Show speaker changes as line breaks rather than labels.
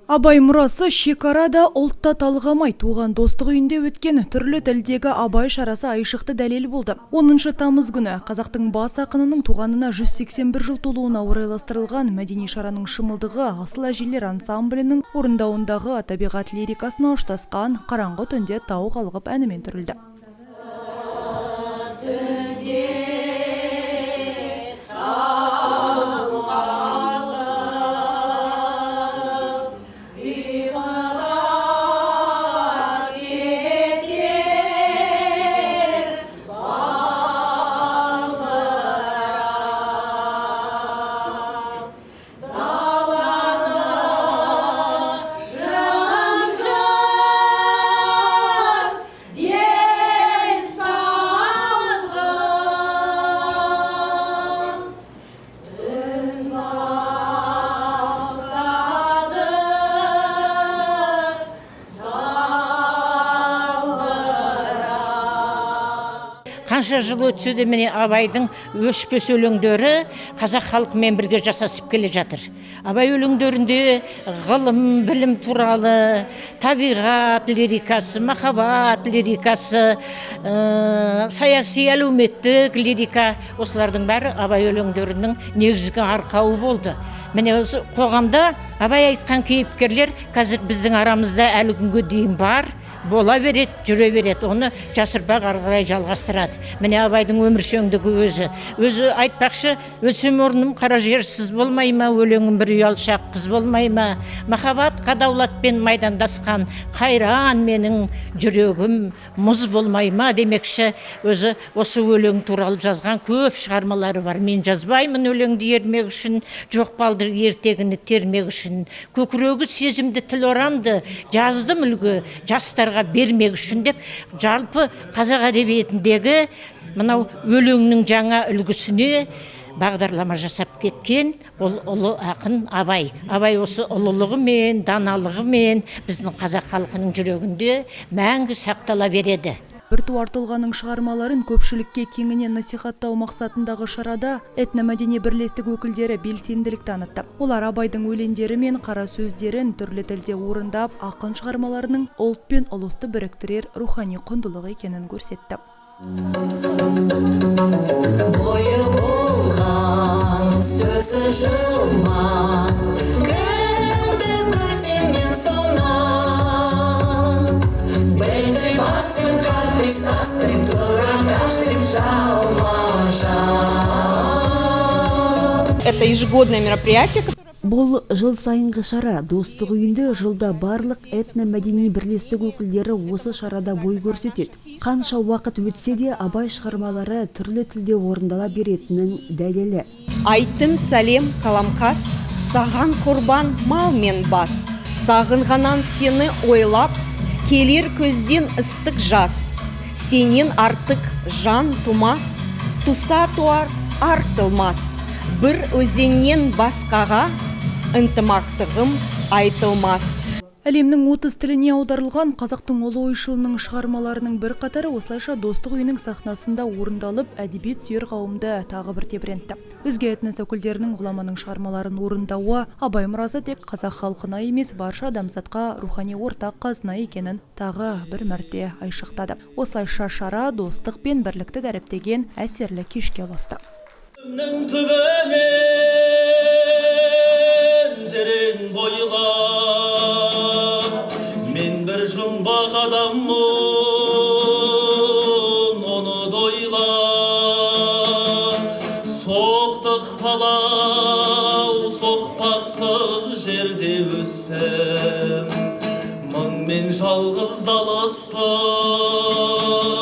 Абай мұрасы шекарада ұлтта талғамай туған Достық үйінде өткен түрлі тілдегі Абай шарасы айшықты дәлел болды. 10 тамыз күні қазақтың бас ақынының туғанына 181 жыл толуына орайластырылған мәдени шараның шымылдығы Асыл әжелер ансамблінің орындауындағы табиғат лирикасына ұштасқан «Қараңғы түнде тау қалғып» әнімен түрілді.
Қанша жыл өтсе де, міне, Абайдың өшпес өлеңдері қазақ халқымен бірге жасасып келе жатыр. Абай өлеңдерінде ғылым, білім туралы, табиғат лирикасы, махаббат лирикасы, саяси әлеуметтік лирика, осылардың бәрі Абай өлеңдерінің негізгі арқауы болды. Міне, осы қоғамда Абай айтқан кейіпкерлер қазір біздің арамызда әлі күнге дейін бар, бола береді, жүре береді, оны жас ұрпақ ары қарай жалғастырады. Міне, Абайдың өміршеңдігі өзі айтпақшы: «Өлсем, орным қара жерсіз болмай ма, өлеңім бір ұялшақ қыз болмай ма, махаббатқа дәулетпен майдандасқан қайран менің жүрегім мұз болмай ма?» демекші, өзі осы өлең туралы жазған көп шығармалары бар. «Мен жазбаймын өлеңді ермек үшін, жоқ балдыр ертегіні термек үшін, көкірегі сезімді тіл орамды жаздым үлгі жастарға бермек үшін», – деп, жалпы қазақ әдебиетіндегі мынау өлеңнің жаңа үлгісіне бағдарлама жасап кеткен ол ұлы ақын Абай. Абай осы ұлылығымен, даналығымен біздің қазақ халқының жүрегінде мәңгі сақтала береді.
Біртуар тұлғаның шығармаларын көпшілікке кеңінен насихаттау мақсатындағы шарада этномәдени бірлестік өкілдері белсенділік танытты. Олар Абайдың өлеңдері мен қара сөздерін түрлі тілде орындап, ақын шығармаларының ұлт пен ұлысты біріктірер рухани құндылық екенін көрсетті.
Бойы болған, сөзі жылмаң, кімді көрсем мен сонан білдім, басым қатты састым, тұра қаштым жалма жан.
Это ежегодное мероприятие.
Бұл жыл сайынғы шара. Достық үйінде жылда барлық этномәдени бірлестік өкілдері осы шарада бой көрсетеді. Қанша уақыт өтсе де, Абай шығармалары түрлі тілде орындала беретінінің дәлелі.
Айттым сәлем, Қаламқас, саған құрбан мал мен бас. Сағынғаннан сені ойлап, келер көзден ыстық жас. Сенен артық жан тумас, туса туар артылмас. Бір өзеннен басқаға ынтымақтығым айтылмас.
Әлемнің 30 тіліне аударылған қазақтың ұлы ойшылының шығармаларының бірқатары осылайша Достық үйінің сахнасында орындалып, әдебиет сүйер қауымды тағы бір тебірентті. Өзге этнос өкілдерінің ғұламаның шығармаларын орындауы Абай мұрасы тек қазақ халқына емес, барша адамзатқа рухани ортақ қазына екенін тағы бір мәрте айшықтады. Осылайша шара достық пен бірлікті дәріптеген әсерлі кешке ұласты.
Түбінен терең бойлап, мен бір жұмбақ адаммын, оны да соқтық палау соқпақсыз жерде өстім, мыңмен жалғыз алыстым.